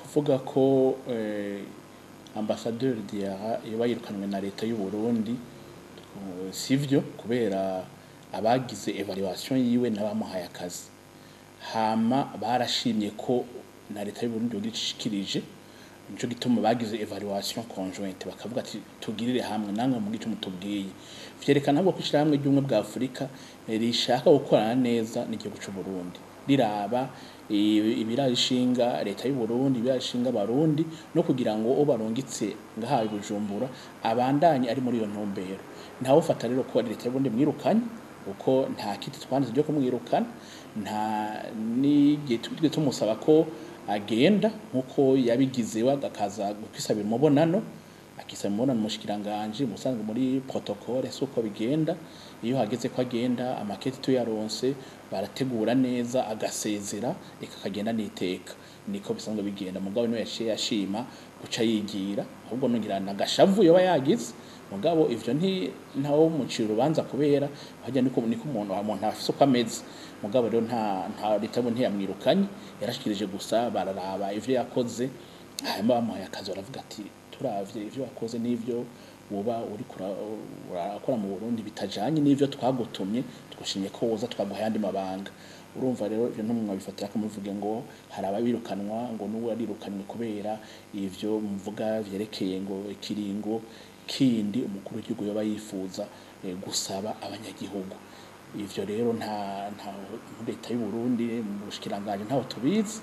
Kuvuga ko Ambassadeur Diarra yoba yirukanwe na leta y'u Burundi sivyo, kubera abagize evaluation yiwe n'abamuhaye akazi, hama barashimye ko na leta y'u Burundi yogira ishikirije. Nico gituma bagize evaluation conjointe, bakavuga ati tugirire hamwe namwe mu gice mutubwiye. Vyerekana ahubwo ko ishirahamwe ry'ubumwe bwa Afurika rishaka gukorana neza n'igihugu c'u Burundi, riraba ibirarishinga leta y'u Burundi, ibirarishinga abarundi, no kugira ngo uwo barungitse ngaha i Bujumbura abandanye ari muri iyo ntumbero. Ntawufata rero ko leta y'u Burundi mwirukanye, kuko nta kiti twanditse ryo kumwirukana, nta n'igihe twigeze tumusaba ko agenda, nkuko yabigize we akaza kwisabira umubonano, akisaba umubonano umushikiranganji. Musanzwe muri protocole si uko bigenda. Iyo hageze ko agenda, amakete tuyaronse, barategura neza, agasezera, eka akagenda n'iteka, niko bisanzwe bigenda. Mugabo niwe yaciye yashima guca yigira, ahubwo nongira nagashavu yoba yagize. Mugabo ivyo nti ntawo mucira urubanza, kubera harya niko umuntu afise uko ameze. Mugabo rero nta leta ntiyamwirukanye, yarashikirije gusa, bararaba ivyo yakoze, hanyuma bamuhaye akazi baravuga ati turavye ivyo wakoze n'ivyo woba uriko urakora mu Burundi bitajanye n'ivyo twagutumye, twashimye ko woza twaguha ayandi mabanga. Urumva rero ivyo ntumwabifatira ko muvuge ngo hari ababirukanwa, ngo n'uwo arirukanwe kubera ivyo muvuga vyerekeye ngo ikiringo kindi umukuru w'igihugu yoba yifuza gusaba abanyagihugu. Ivyo rero nta leta y'u Burundi mu bushikiranganji ntaho tubizi.